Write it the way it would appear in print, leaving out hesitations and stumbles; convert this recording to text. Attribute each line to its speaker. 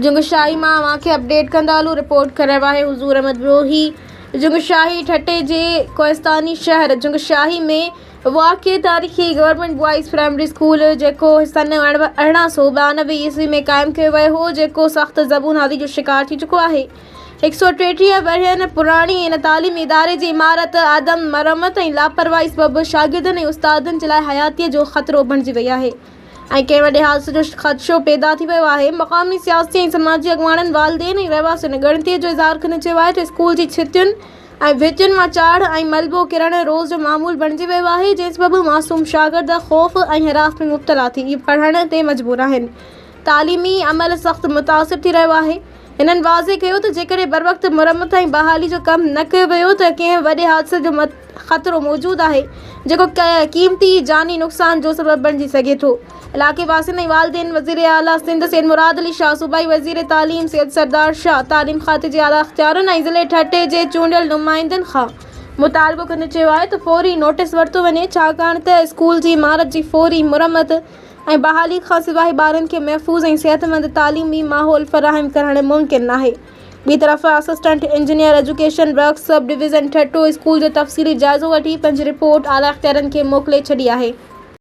Speaker 1: جنگشاهي مان اوهان کي اپڊيٽ ڪندا هلون رپورٽ ڪري رهيو آهي حضور احمد بروهي جنگشاهي ٺٽي جي ڪوهستاني شهر جنگشاهي ۾ واقع تاريخي گورنمينٽ بوائز پرائمري اسڪول جيڪو سن 1892 عيسوي ۾ قائم ڪيو ويو هو جيڪو سخت زبون حالي جو شڪار ٿي چڪو آهي 133 ورهين پراڻي ان تعليمي اداري جي عمارت عدم مرمت ۽ لاپرواهي سبب شاگردن ۽ استادن جي لاء حياتي جو خطرو بڻجي وئي آهي ۽ ڪنهن وڏي حادثي جو خدشو پيدا ٿي ويو آهي. مقامي سياسي ۽ سماجي اڳواڻن، والدين ۽ رهواسين ڳڻتي جو اظهار ڪندي چيو آهي ته اسڪول جي ڇتين ۽ ڀتين مان چاڙهه ۽ ملبو ڪرڻ روز جو معمول بڻجي ويو آهي، جنهن سبب معصوم شاگرد خوف ۽ هراس ۾ مبتلا ٿي پڙهڻ تي مجبور آهن. تعليمي عمل سخت متاثر ٿي رهيو آهي. هنن واضح ڪيو ته جيڪڏهن بروقت مرمت ۽ بحالي جو ڪم نه ڪيو ويو ته ڪنهن وڏي حادثي جو خطرو موجود آهي، جيڪو قيمتي جاني نقصان جو سبب بڻجي سگهي ٿو. علائقي واسين ۽ والدين وزيراعليٰ سنڌ سيد مراد علي شاهه، صوبائي وزير تعليم سيد سردار شاهه، تعليم کاتي جي اعليٰ اختيارين ۽ ضلعي ٺٽي جي چونڊيل نمائندن کان مطالبو ڪندي چيو آهي ته فوري نوٽيس ورتو وڃي، ڇاڪاڻ ته اسڪول جي عمارت جي فوري مرمت ۽ بحالي کانسواء ٻارن کي محفوظ ۽ صحتمند تعليمي ماحول فراهم ڪرڻ ممڪن ناهي. ٻي طرف assistant engineer education works sub division Thatta school جو تفصيلي جائزو وٺي پنهنجي رپورٽ اعليٰ اختيارين کي موڪلي ڇڏي آهي.